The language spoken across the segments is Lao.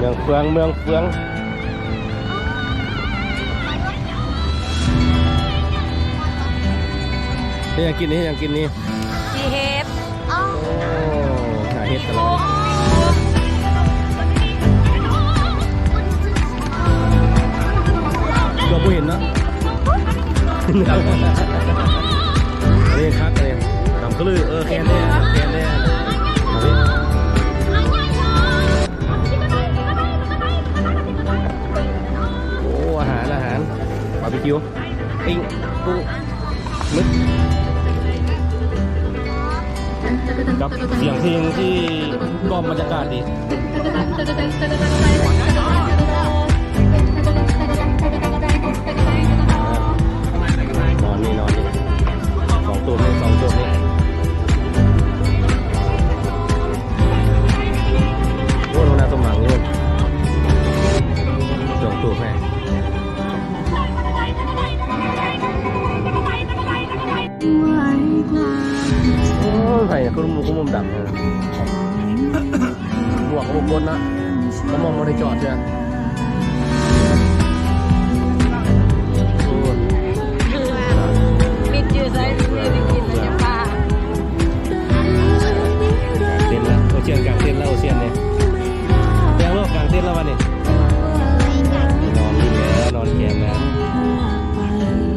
ເມືອງເຟືອງ ເມືອງເຟືອງ. ເຮັດຫຍັງກິນນີ້? ເຮັດຫຍັງກິນນີ້? ຊິເຮັດ. ໂອ້ ຫາເຫັດກັນແລ້ວ ເກືອບບໍ່ເຫັນເນາະ. ອັນນີ້ຄັກ ອັນນີ້ ດຳກະລື ເອີ ແຄນແດ່ ແຄນແດ່. ໂອ້ ອາຫານ ອາຫານ ບາບີຄິວ ປີ້ງ ປຸ້ງ ມຶກ ກັບສຽງເພງທີ່ກ້ອມບັນຍາກາດດີ. ນອນນີ້ ນອນນີ້ ສອງໂຕນີ້ ສອງໂຕນີ້. ໂອ້ ໜ້າຕົວມັງຢູ່ ຈອງຕູບໃຫ້. ໂອ້ຍ ໃຜຄືມຸມ ຄືມຸມດຳ ໝວກກໍບໍ່ກົນນະ ກະໝ່ອມບໍ່ໄດ້ຈອດເທື່ອ. ໂອ້ ມິດຢູ່ໃສ ມີໄດ້ກິນແລ້ວຈະປາ. ເຕັ້ນລະ ໂອຊຽນກາງເຕັ້ນລະ ໂອຊຽນນີ້ ແຕ່ງໂລດກາງເຕັ້ນລະວັນນີ້ ນອນຫຼິ້ນແລ້ວ ນອນແຄມແລ້ວ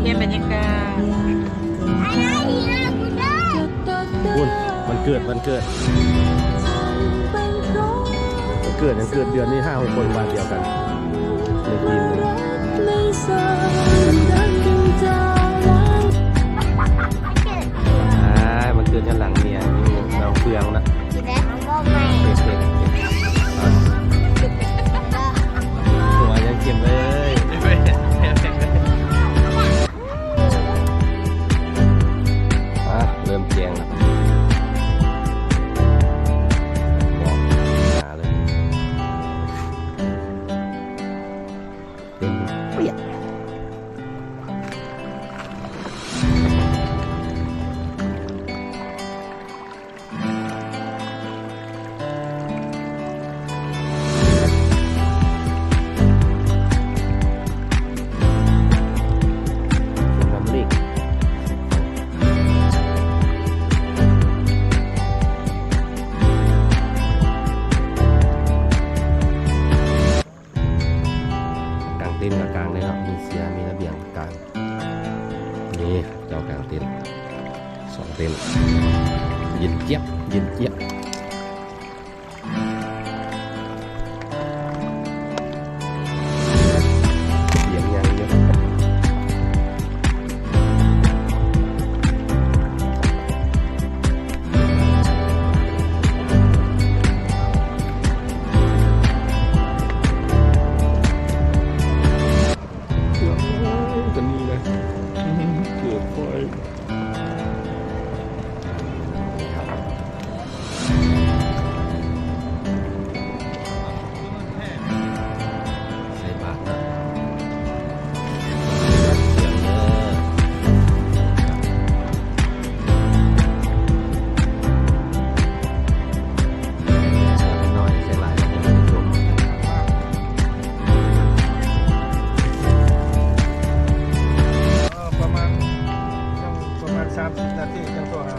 ປ່ຽນບັນຍາກາດ. ພຸ້ນ ວັນເກີດ ວັນເກີດ ວັນເກີດຫຍັງເກີດເດືອນນີ້ ຫ້າຫົກຄົນບ້ານດຽວກັນ ໃນທີມນີ້. ອ່າ ວັນເກີດຍ້ອນຫຼັງເມຍຢູ່ເມືອງເຟືອງນະ. ຫົວຍັງເຈັບເລີຍ. ອ່າ ເລີ່ມແຈ້ງແລ້ວ ໝອກໜາເລີຍ ເຕັມປຽກ. ກາງເຕັນກະກາງໄດ້ເນາະ ມີເຊຍ ມີລະບຽງກາງ. ນີ້ເຈົ້າກາງເຕັນ ສອງເຕັນ ເຢັນຈຽບ ເຢັນຈຽບ. ສຽງຍັງຢູ່. ຕົວນີ້ນະ ເກືອບໄປ. ໃສ່ບາດເນາະ ເຄື່ອງເດີ ໃສ່ໜ້ອຍ ໃສ່ຫຼາຍ ປະມານ ປະມານສາມສິບນາທີຈັ່ງໂທຫາ.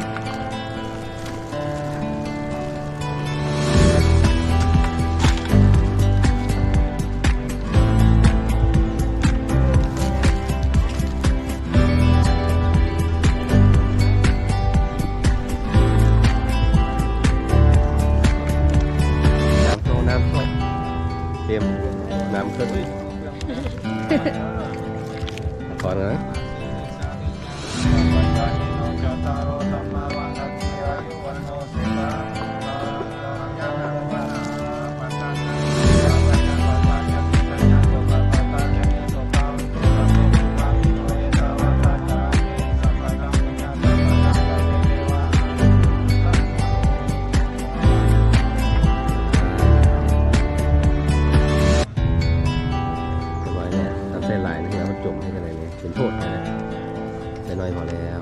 ນ້ຳເຂົ້າ ນ້ຳເຂົ້າ ເຕັມ ນ້ຳເຂົ້າ ຂໍນະ. ແຕ່ວ່າເນຍ ຖ້າໃສ່ຫຼາຍນີ້ມັນຈົມເຮັດຈັ່ງໃດນີ້ ເປັນໂທດເລີຍ. ໜ້ອຍພໍແລ້ວ.